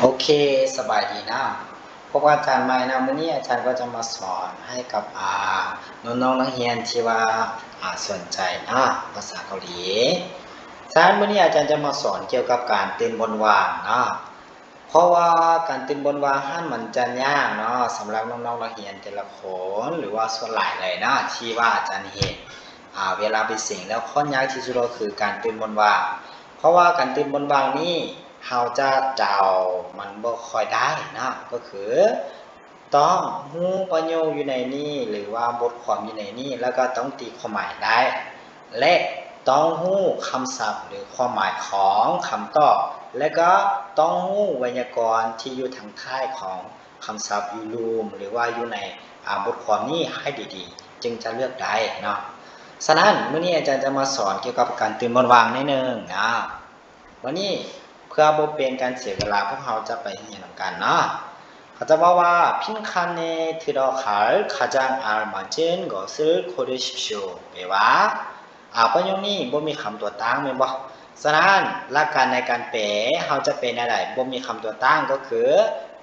ໂອເຄ ສະບາຍດີເນາະ ພົບກັບອາຈານໃໝ່ເນາະ. ມື້ນີ້ອາຈານກໍຈະມາສອນໃຫ້ກັບ ອາ ນ້ອງໆນັກຮຽນທີ່ວ່າ ອາ ສົນໃຈເນາະ ພາສາເກົາຫຼີ. ສະນັ້ນ ມື້ນີ້ອາຈານຈະມາສອນກ່ຽວກັບການຕື່ນບ່ອນວ່າງເນາະ. ເພາະວ່າການຕື່ນບ່ອນວ່າງຫັ້ນມັນຈະຍາກເນາະ ສຳລັບນ້ອງໆນັກຮຽນແຕ່ລະຄົນ ຫຼືວ່າສ່ວນຫຼາຍເລີຍເນາະ ທີ່ວ່າອາຈານເຫັນ ອາ ເວລາໄປເສັງແລ້ວ ຄວາມຍາກທີ່ສຸດກໍຄືການຕື່ນບ່ອນວ່າງ. ເພາະວ່າການຕື່ນບ່ອນວ່າງນີ້ ເຮົາຈະເດົາມັນບໍ່ຄ່ອຍໄດ້ເນາະ ກໍຄືຕ້ອງຮູ້ປະໂຫຍກຢູ່ໃນນີ້ ຫຼືວ່າບົດຄວາມຢູ່ໃນນີ້ ແລ້ວກໍຕ້ອງຕີຄວາມໝາຍໄດ້ ແລະ ຕ້ອງຮູ້ຄຳສັບ ຫຼື ຄວາມໝາຍຂອງຄຳຕອບ ແລະ ກໍຕ້ອງຮູ້ໄວຍາກອນທີ່ຢູ່ທາງທ້າຍຂອງຄຳສັບຢູ່ລຸ່ມ ຫຼືວ່າຢູ່ໃນ ອາ ບົດຄວາມນີ້ໃຫ້ດີໆ ຈຶ່ງຈະເລືອກໄດ້ເນາະ. ສະນັ້ນ ມື້ນີ້ອາຈານຈະມາສອນກ່ຽວກັບການຕື່ນບ່ອນວ່າງໜ້ອຍໜຶ່ງເນາະ. ບັດນີ້ ເພື່ອບໍ່ເປັນການເສຍເວລາ ພວກເຮົາຈະໄປຮຽນນຳກັນເນາະ. ເຂົາຈະເວົ້າວ່າ 빈칸에 들어갈 가장 알맞은 것을 고르십시오. ແປວ່າ ອາ ປະໂຫຍກນີ້ບໍ່ມີຄຳຕົວຕັ້ງແມ່ນບໍ່? ສະນັ້ນ ຫຼັກການໃນການແປ ເຮົາຈະແປແນວໃດ? ບໍ່ມີຄຳຕົວຕັ້ງ ກໍຄື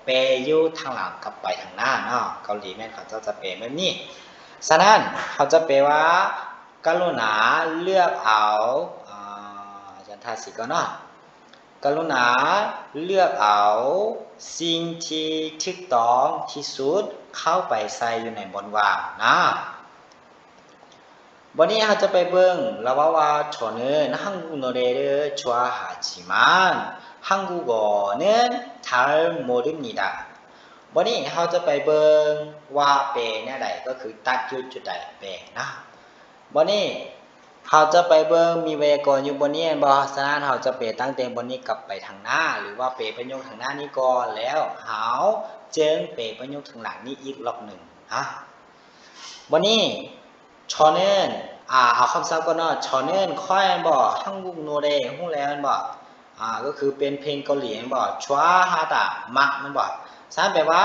ແປຢູ່ທາງຫຼັງກັບໄປທາງໜ້າເນາະ. ເກົາຫຼີແມ່ນເຂົາເຈົ້າຈະແປແບບນີ້. ສະນັ້ນ ເຮົາຈະແປວ່າ ກະລຸນາເລືອກເອົາ ອາ ອາຈານທາສີກ່ອນເນາະ. ກະລຸນາເລືອກເອົາສິ່ງທີ່ຖືກຕ້ອງທີ່ສຸດເຂົ້າໄປໃສ່ຢູ່ໃນບ່ອນວ່າງນະ. ບັດນີ້ເຮົາຈະໄປເບິ່ງ ລາວເວົ້າວ່າ 저는 한국 노래를 좋아하지만 한국어는 잘 모릅니다. ບັດນີ້ເຮົາຈະໄປເບິ່ງວ່າແປແນວໃດ ກໍຄືຕັດຢູ່ຈຸດໃດແປນະ. ບັດນີ້ເຮົາຈະໄປເບິ່ງ ມີໄວຍາກອນຢູ່ບ່ອນນີ້ແມ່ນບໍ່? ສະນັ້ນເຮົາຈະແປຕັ້ງແຕ່ບ່ອນນີ້ກັບໄປທາງໜ້າ ຫຼືວ່າແປປະໂຫຍກທາງໜ້ານີ້ກ່ອນ ແລ້ວເຮົາຈຶ່ງແປປະໂຫຍກທາງຫຼັງນີ້ອີກລອບໜຶ່ງນະ. ບັດນີ້ 저는 ອາ ເອົາຄຳສັບກ່ອນເນາະ. 저는 ຂ້ອຍແມ່ນບໍ່? 한국 노래 ຮູ້ແລ້ວແມ່ນບໍ່? ອາ ກໍຄືເປັນເພງເກົາຫຼີແມ່ນບໍ່? 좋아하다 ມັກແມ່ນບໍ່? ສະນັ້ນແປວ່າ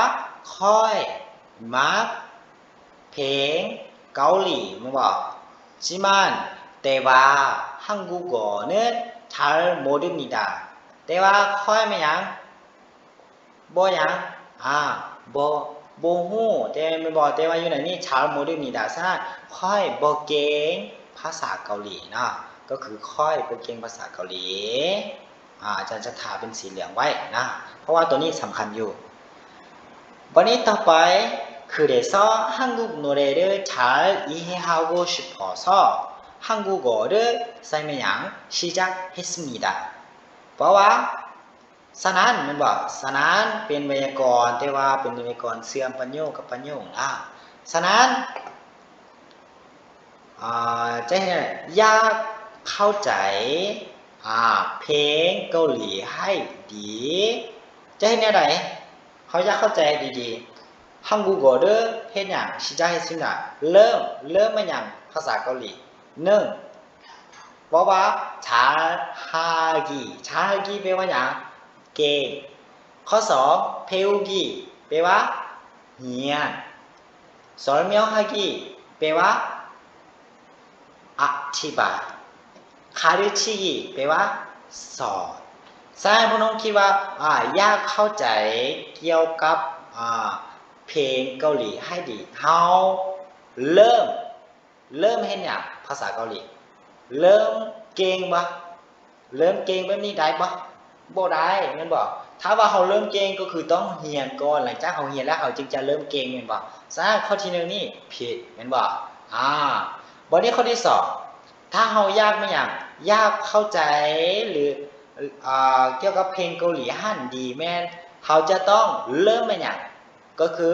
ຂ້ອຍມັກ ເພງເກົາຫຼີແມ່ນບໍ່? 하지만 ແຕ່ວ່າ 한국어는 잘 모릅니다. ແຕ່ວ່າຂ້ອຍແມ່ນຫຍັງ? ບໍ່ຫຍັງ? ອາ ບໍ່ ບໍ່ຮູ້ ແຕ່ແມ່ນບໍ່? ແຕ່ວ່າຢູ່ໃນນີ້ 잘 모릅니다. ສະນັ້ນ ຂ້ອຍບໍ່ເກັ່ງພາສາເກົາຫຼີເນາະ ກໍຄືຂ້ອຍບໍ່ເກັ່ງພາສາເກົາຫຼີ. ອາ ອາຈານຈະທາເປັນສີເຫຼືອງໄວ້ນະ ເພາະວ່າໂຕນີ້ສຳຄັນຢູ່. ບັດນີ້ຕໍ່ໄປ 그래서 한국 노래를 잘 이해하고 싶어서 한국어를 ໃສ່ແມ່ນຫຍັງ? 시작했습니다. ເພາະວ່າ ສະນັ້ນແມ່ນບໍ່? ສະນັ້ນເປັນໄວຍາກອນ ແຕ່ວ່າເປັນໄວຍາກອນເຊື່ອມປະໂຫຍກກັບປະໂຫຍກນະ. ສະນັ້ນ ອາ ຈະເຮັດໃຫ້ຢາກເຂົ້າໃຈ ອາ ເພງເກົາຫຼີໃຫ້ດີ ຈະເຮັດແນວໃດ? ເຮົາຢາກເຂົ້າໃຈດີໆ 한국어를 ເຮັດຫຍັງ? 시작했습니다. ເລີ່ມ ເລີ່ມແມ່ນຫຍັງ? ພາສາເກົາຫຼີ. ໜຶ່ງ ເວົ້າວ່າ 잘하기. 잘하기 ແປວ່າຫຍັງ? ເກັ່ງ. ຂໍ້ສອງ 배우기 ແປວ່າຮຽນ. 설명하기 ແປວ່າອະທິບາຍ. 가르치기 ແປວ່າສອນ. ສະນັ້ນ ພວກນ້ອງຄິດວ່າ ອາ ຢາກເຂົ້າໃຈກ່ຽວກັບ ອາ ເພງເກົາຫຼີໃຫ້ດີ ເຮົາເລີ່ມ ເລີ່ມເຮັດຫຍັງ? ພາສາເກົາຫຼີ. ເລີ່ມເກັ່ງບໍ່? ເລີ່ມເກັ່ງແບບນີ້ໄດ້ບໍ່? ບໍ່ໄດ້ແມ່ນບໍ່? ຖ້າວ່າເຮົາເລີ່ມເກັ່ງ ກໍຄືຕ້ອງຮຽນກ່ອນ ຫຼັງຈາກເຮົາຮຽນແລ້ວ ເຮົາຈຶ່ງຈະເລີ່ມເກັ່ງແມ່ນບໍ່? ສະນັ້ນ ຂໍ້ທີໜຶ່ງນີ້ຜິດແມ່ນບໍ່? ອາ ບັດນີ້ຂໍ້ທີສອງ ຖ້າເຮົາຢາກແມ່ນຫຍັງ? ຢາກເຂົ້າໃຈ ຫຼື ອາ ກ່ຽວກັບເພງເກົາຫຼີຫັ້ນດີ ແມ່ນເຮົາຈະຕ້ອງເລີ່ມແມ່ນຫຍັງ? ກໍຄື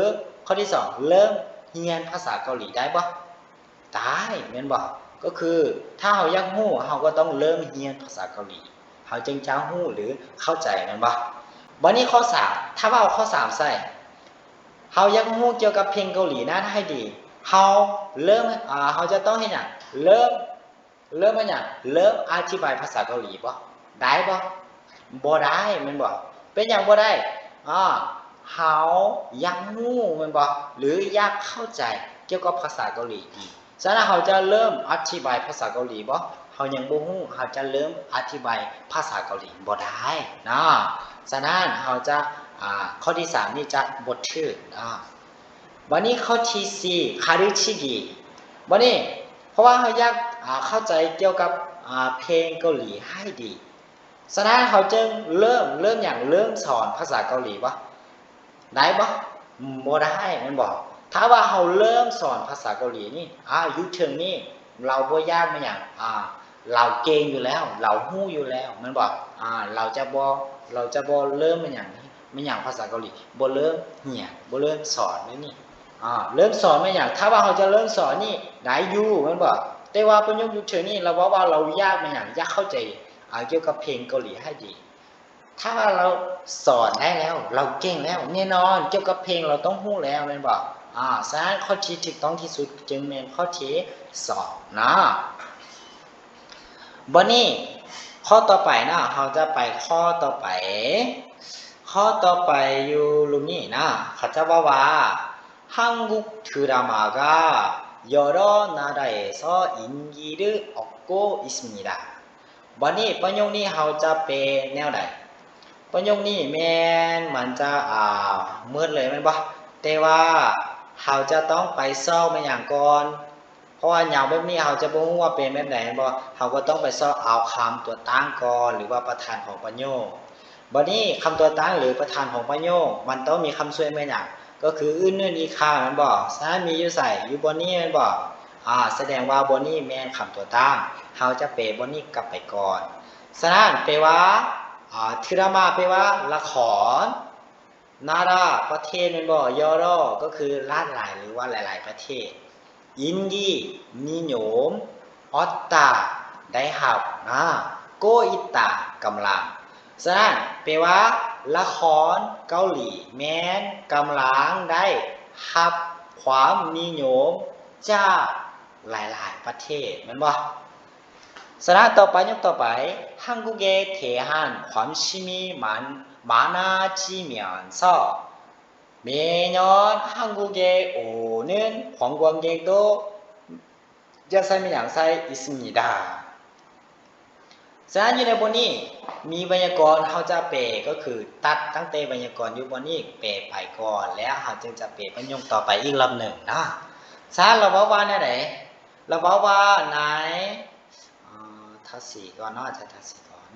ຂໍ້ທີສອງ ເລີ່ມຮຽນພາສາເກົາຫຼີໄດ້ບໍ່? ໄດ້ແມ່ນບໍ່? ກໍຄືຖ້າເຮົາຢາກຮູ້ ເຮົາກໍຕ້ອງເລີ່ມຮຽນພາສາເກົາຫຼີ ເຮົາຈຶ່ງຈະຮູ້ ຫຼື ເຂົ້າໃຈແມ່ນບໍ່? ບັດນີ້ຂໍ້ສາມ ຖ້າວ່າເອົາຂໍ້ສາມໃສ່ ເຮົາຢາກຮູ້ກ່ຽວກັບເພງເກົາຫຼີນັ້ນໃຫ້ດີ ເຮົາເລີ່ມ ອາ ເຮົາຈະຕ້ອງເຮັດຫຍັງ? ເລີ່ມ ເລີ່ມເຮັດຫຍັງ? ເລີ່ມອະທິບາຍພາສາເກົາຫຼີບໍ່? ໄດ້ບໍ່? ບໍ່ໄດ້ແມ່ນບໍ່? ເປັນຫຍັງບໍ່ໄດ້? ອາ ເຮົາຢາກຮູ້ແມ່ນບໍ່? ຫຼື ຢາກເຂົ້າໃຈກ່ຽວກັບພາສາເກົາຫຼີດີ. ສະນັ້ນ ເຮົາຈະເລີ່ມອະທິບາຍພາສາເກົາຫຼີບໍ່? ເຮົາຍັງບໍ່ຮູ້ ເຮົາຈະເລີ່ມອະທິບາຍພາສາເກົາຫຼີບໍ່ໄດ້ເນາະ. ສະນັ້ນເຮົາຈະ ອາ ຂໍ້ທີສາມນີ້ຈະບໍ່ຖືກເນາະ. ບັດນີ້ຂໍ້ທີສີ່ 가르치기. ບັດນີ້ ເພາະວ່າເຮົາຢາກ ອາ ເຂົ້າໃຈກ່ຽວກັບ ອາ ເພງເກົາຫຼີໃຫ້ດີ, ສະນັ້ນເຮົາຈຶ່ງເລີ່ມ ເລີ່ມຫຍັງ? ເລີ່ມສອນພາສາເກົາຫຼີບໍ່? ໄດ້ບໍ່? ບໍ່ໄດ້ແມ່ນບໍ່? ຖ້າວ່າເຮົາເລີ່ມສອນພາສາເກົາຫຼີນີ້ ອາ ຢູ່ເທິງນີ້ ລາວບໍ່ຢາກແມ່ນຫຍັງ? ອາ ລາວເກັ່ງຢູ່ແລ້ວ ລາວຮູ້ຢູ່ແລ້ວແມ່ນບໍ່? ອາ ລາວຈະບໍ່ ລາວຈະບໍ່ເລີ່ມແມ່ນຫຍັງ? ແມ່ນຫຍັງພາສາເກົາຫຼີ? ບໍ່ເລີ່ມຮຽນ ບໍ່ເລີ່ມສອນແມ່ນນີ້. ອາ ເລີ່ມສອນແມ່ນຫຍັງ? ຖ້າວ່າເຮົາຈະເລີ່ມສອນນີ້ໄດ້ຢູ່ແມ່ນບໍ່? ແຕ່ວ່າປະໂຫຍກຢູ່ເທິງນີ້ ລາວເວົ້າວ່າລາວຢາກແມ່ນຫຍັງ? ຢາກເຂົ້າໃຈ ອາ ກ່ຽວກັບເພງເກົາຫຼີໃຫ້ດີ. ຖ້າວ່າລາວສອນໄດ້ແລ້ວ ລາວເກັ່ງແລ້ວ ແນ່ນອນກ່ຽວກັບເພງລາວຕ້ອງຮູ້ແລ້ວແມ່ນບໍ່? ອາ ສະນັ້ນຂໍ້ທີ່ຖືກຕ້ອງທີ່ສຸດຈຶ່ງແມ່ນຂໍ້ທີສອງເນາະ. ບັດນີ້ຂໍ້ຕໍ່ໄປເນາະ ເຮົາຈະໄປຂໍ້ຕໍ່ໄປ. ຂໍ້ຕໍ່ໄປຢູ່ລຸ່ມນີ້ເນາະ ເຂົາເຈົ້າເວົ້າວ່າ 한국 드라마가 여러 나라에서 인기를 얻고 있습니다. ບັດນີ້ປະໂຫຍກນີ້ເຮົາຈະແປແນວໃດ? ປະໂຫຍກນີ້ແມ່ນມັນຈະ ອາ ໝົດເລີຍແມ່ນບໍ່? ແຕ່ວ່າເຮົາຈະຕ້ອງໄປຊອກແມ່ນຫຍັງກ່ອນ? ເພາະວ່າຍາວແບບນີ້ເຮົາຈະບໍ່ຮູ້ວ່າແປແບບໃດແມ່ນບໍ່? ເຮົາກໍຕ້ອງໄປຊອກເອົາຄຳຕົວຕັ້ງກ່ອນ ຫຼືວ່າປະທານຂອງປະໂຫຍກ. ບັດນີ້ຄຳຕົວຕັ້ງ ຫຼື ປະທານຂອງປະໂຫຍກ ມັນຕ້ອງມີຄຳຊ່ວຍແມ່ນຫຍັງ? ກໍຄື อื่ນໆ ອີກຄ່າ ແມ່ນບໍ່? ສະນັ້ນມີຢູ່ໃສ? ຢູ່ບ່ອນນີ້ແມ່ນບໍ່? ອາ ສະແດງວ່າບ່ອນນີ້ແມ່ນຄຳຕົວຕັ້ງ ເຮົາຈະແປບ່ອນນີ້ກັບໄປກ່ອນ. ສະນັ້ນແປວ່າ ອາ 드라마 ແປວ່າລະຄອນ, 나라 ປະເທດແມ່ນບໍ່? 여러 ກໍຄືຫຼາກຫຼາຍ ຫຼືວ່າຫຼາຍໆ ປະເທດ. 인기 ນິຍົມ, 얻다 ໄດ້ຮັບນະ, 고 있다 ກຳລັງ. ສະນັ້ນແປວ່າລະຄອນເກົາຫຼີແມ່ນກຳລັງໄດ້ຮັບຄວາມນິຍົມຈາກຫຼາຍໆ ປະເທດແມ່ນບໍ່? ສະນັ້ນຕໍ່ໄປ ຍົກຕໍ່ໄປ 한국에 대한 관심이 많, 많아지면서 매년 한국에 오는 관광객도 ຈະໃສ່ແມ່ນຫຍັງ? ໃສ່ 있습니다. ສະນັ້ນຢູ່ໃນບົດນີ້ມີໄວຍາກອນ ເຮົາຈະແປກໍຄືຕັດຕັ້ງແຕ່ໄວຍາກອນຢູ່ບ່ອນນີ້ແປໄປກ່ອນ ແລ້ວເຮົາຈຶ່ງຈະແປປະໂຫຍກຕໍ່ໄປອີກລອບໜຶ່ງເນາະ. ສະນັ້ນລາວເວົ້າວ່າແນວໃດ? ລາວເວົ້າວ່າໃນ ອາ ທາສີກ່ອນເນາະ ອາຈານທາສີກ່ອນ.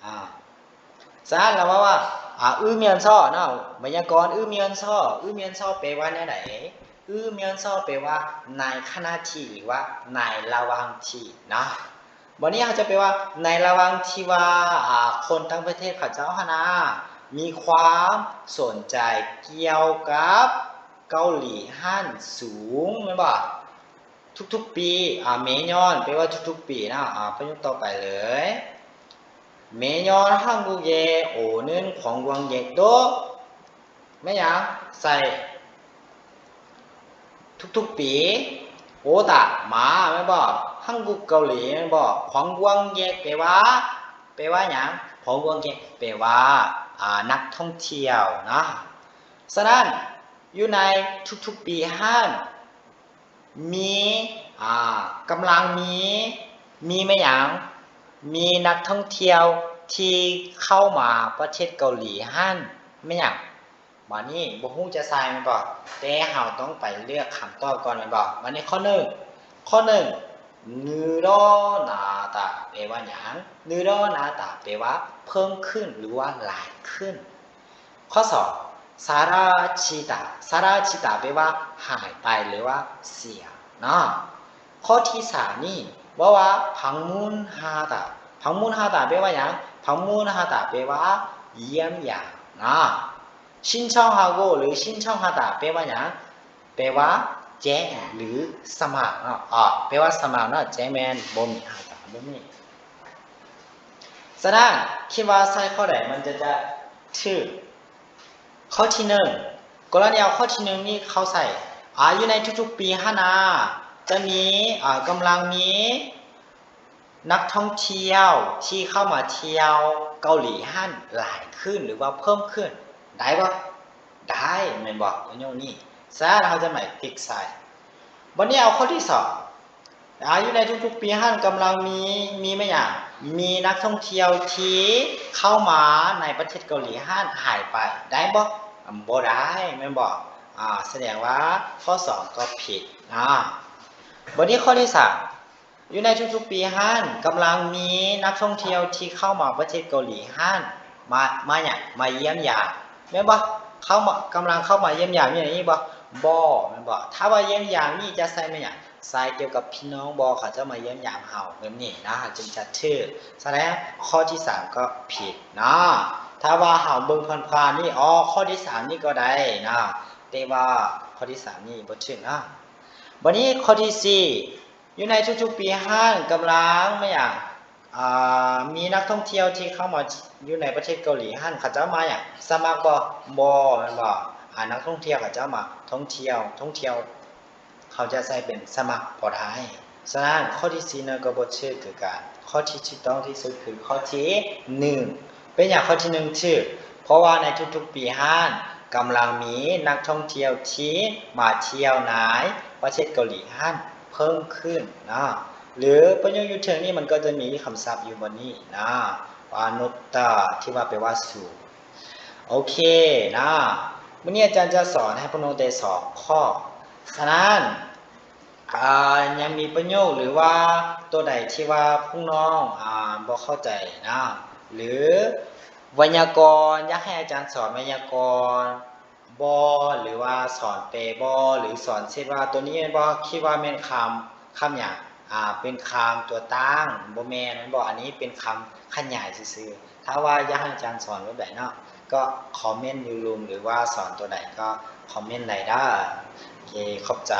ອາ ສະນັ້ນລາວເວົ້າວ່າ ອາ ອືມຽນຊໍເນາະ ໄວຍາກອນ ອືມຽນຊໍ ອືມຽນຊໍແປວ່າແນວໃດ? ອືມຽນຊໍແປວ່າໃນຂະນະທີ່ ຫຼືວ່າໃນລະຫວ່າງທີ່ເນາະ. ບັດນີ້ເຮົາຈະແປວ່າ ໃນລະຫວ່າງທີ່ວ່າ ອາ ຄົນຕ່າງປະເທດເຂົາເຈົ້າຫັ້ນນະ ມີຄວາມສົນໃຈກ່ຽວກັບເກົາຫຼີຫັ້ນສູງ ແມ່ນບໍ່? ທຸກໆປີ ອາ 매년 ແປວ່າທຸກໆປີເນາະ. ອາ ປະໂຫຍກຕໍ່ໄປເລີຍ 매년 한국에 오는 관광객도 ແມ່ນຫຍັງ? ໃສ່ ທຸກໆປີ 오다 ມາແມ່ນບໍ່? 한국 ເກົາຫຼີແມ່ນບໍ່? 관광객 ແປວ່າ ແປວ່າຫຍັງ? 관광객 ແປວ່າ ອາ ນັກທ່ອງທ່ຽວເນາະ. ສະນັ້ນ ຢູ່ໃນທຸກໆປີຫັ້ນ ມີ ອາ ກຳລັງມີ ມີແມ່ນຫຍັງ? ມີນັກທ່ອງທ່ຽວທີ່ເຂົ້າມາປະເທດເກົາຫຼີຫັ້ນແມ່ນຫຍັງ? ບາດນີ້ບໍ່ຮູ້ຈະໃສ່ແມ່ນບໍ່? ແຕ່ເຮົາຕ້ອງໄປເລືອກຄຳຕອບກ່ອນແມ່ນບໍ່? ບາດນີ້ຂໍ້ໜຶ່ງ ຂໍ້ໜຶ່ງ 늘어나다 ແປວ່າຫຍັງ? 늘어나다 ແປວ່າເພີ່ມຂຶ້ນ ຫຼືວ່າຫຼາຍຂຶ້ນ. ຂໍ້ສອງ 사라지다 사라지다 ແປວ່າຫາຍໄປ ຫຼືວ່າເສຍເນາະ. ຂໍ້ທີສາມນີ້ເວົ້າວ່າ방문하다 방문하다 ແປວ່າຫຍັງ? 방문하다 ແປວ່າຢ້ຽມຢາມເນາະ. 신청하고 ຫຼື 신청하다 ແປວ່າຫຍັງ? ແປວ່າແຈ້ງ ຫຼື ສະໝັກເນາະ. ອາ ແປວ່າສະໝັກເນາະ ແຈ້ງແມ່ນບໍ່ມີ ຫາຕາບໍ່ມີ. ສະນັ້ນຄິດວ່າໃສ່ຂໍ້ໃດມັນຈະ ຈະຖືກ? ຂໍ້ທີໜຶ່ງ ກໍລະນີເອົາຂໍ້ທີໜຶ່ງນີ້ເຂົ້າໃສ່ ອາ ຢູ່ໃນທຸກໆປີຫັ້ນນະ ຈະມີ ອາ ກຳລັງມີນັກທ່ອງທ່ຽວທີ່ເຂົ້າມາທ່ຽວເກົາຫຼີຫັ້ນຫຼາຍຂຶ້ນ ຫຼືວ່າເພີ່ມຂຶ້ນ ໄດ້ບໍ່? ໄດ້ແມ່ນບໍ່? ປະໂຫຍກນີ້ ສະນັ້ນເຮົາຈະໝາຍຕິກໃສ່. ບັດນີ້ເອົາຂໍ້ທີສອງ ອາ ຢູ່ໃນທຸກໆປີຫັ້ນກຳລັງມີ ມີແມ່ນຫຍັງ? ມີນັກທ່ອງທ່ຽວທີ່ເຂົ້າມາໃນປະເທດເກົາຫຼີຫັ້ນຫາຍໄປ ໄດ້ບໍ່? ບໍ່ໄດ້ແມ່ນບໍ່? ອາ ສະແດງວ່າຂໍ້ສອງກໍຜິດເນາະ. ບັດນີ້ຂໍ້ທີສາມ ຢູ່ໃນທຸກໆປີຫັ້ນກຳລັງມີນັກທ່ອງທ່ຽວທີ່ເຂົ້າມາປະເທດເກົາຫຼີຫັ້ນ ມາ ມາຫຍັງ? ມາຢ້ຽມຢາມແມ່ນບໍ່? ເຂົ້າມາ ກຳລັງເຂົ້າມາຢ້ຽມຢາມຢູ່ໃນນີ້ບໍ່? ບໍ່ແມ່ນບໍ່? ຖ້າວ່າຢ້ຽມຢາມນີ້ຈະໃສ່ແມ່ນຫຍັງ? ໃສ່ກ່ຽວກັບພີ່ນ້ອງບໍ່ ເຂົາເຈົ້າມາຢ້ຽມຢາມເຮົາແບບນີ້ນະ ເຮົາຈຶ່ງຈະຖືກ. ສະນັ້ນຂໍ້ທີສາມກໍຜິດເນາະ. ຖ້າວ່າເຮົາເບິ່ງຜ່ານໆນີ້ ອໍ ຂໍ້ທີສາມນີ້ກໍໄດ້ເນາະ ແຕ່ວ່າຂໍ້ທີສາມນີ້ບໍ່ຖືກເນາະ. ບັດນີ້ຂໍ້ທີສີ່ ຢູ່ໃນທຸກໆປີຫັ້ນກຳລັງແມ່ນຫຍັງ? ອາ ມີນັກທ່ອງທ່ຽວທີ່ເຂົ້າມາຢູ່ໃນປະເທດເກົາຫຼີຫັ້ນ ເຂົາເຈົ້າມາຫຍັງ? ສະໝັກບໍ່? ບໍ່ແມ່ນບໍ່? ອາ ນັກທ່ອງທ່ຽວເຂົາເຈົ້າມາທ່ອງທ່ຽວ ທ່ອງທ່ຽວ ເຂົາຈະໃສ່ເປັນສະໝັກບໍ່ໄດ້. ສະນັ້ນຂໍ້ທີສີ່ນັ້ນກໍບໍ່ຖືກຄືກັນ. ຂໍ້ທີ່ຖືກຕ້ອງທີ່ສຸດຄືຂໍ້ທີໜຶ່ງ. ເປັນຫຍັງຂໍ້ທີໜຶ່ງຖືກ? ເພາະວ່າໃນທຸກໆປີຫັ້ນກຳລັງມີນັກທ່ອງທ່ຽວທີ່ມາທ່ຽວໃນປະເທດເກົາຫຼີຫັ້ນເພີ່ມຂຶ້ນເນາະ. ຫຼືປະໂຫຍກຢູ່ເທິງນີ້ມັນກໍຈະມີຄຳສັບຢູ່ບ່ອນນີ້ເນາະ ວ່າ ໂນຕາ ທີ່ວ່າແປວ່າສູງ. ໂອເຄເນາະ ມື້ນີ້ອາຈານຈະສອນໃຫ້ພວກນ້ອງໄດ້ສອງຂໍ້. ສະນັ້ນ ອາ ຍັງມີປະໂຫຍກ ຫຼືວ່າຕົວໃດທີ່ວ່າພວກນ້ອງ ອາ ບໍ່ເຂົ້າໃຈນະ ຫຼືໄວຍາກອນ ຢາກໃຫ້ອາຈານສອນໄວຍາກອນບໍ່ ຫຼືວ່າສອນແປບໍ່ ຫຼືສອນເຊັ່ນວ່າຕົວນີ້ແມ່ນບໍ່ ຄິດວ່າແມ່ນຄຳ ຄຳຫຍັງ? ອາ ເປັນຄຳຕົວຕັ້ງ ບໍ່ແມ່ນ ແມ່ນບໍ່? ອັນນີ້ເປັນຄຳຂະຫຍາຍຊື່ໆ. ຖ້າວ່າຢາກໃຫ້ອາຈານສອນແບບໃດເນາະ ກໍຄອມເມັນຢູ່ລຸ່ມ ຫຼືວ່າສອນຕົວໃດກໍຄອມເມັນໄດ້ເດີ້. ໂອເຄ ຂອບໃຈ.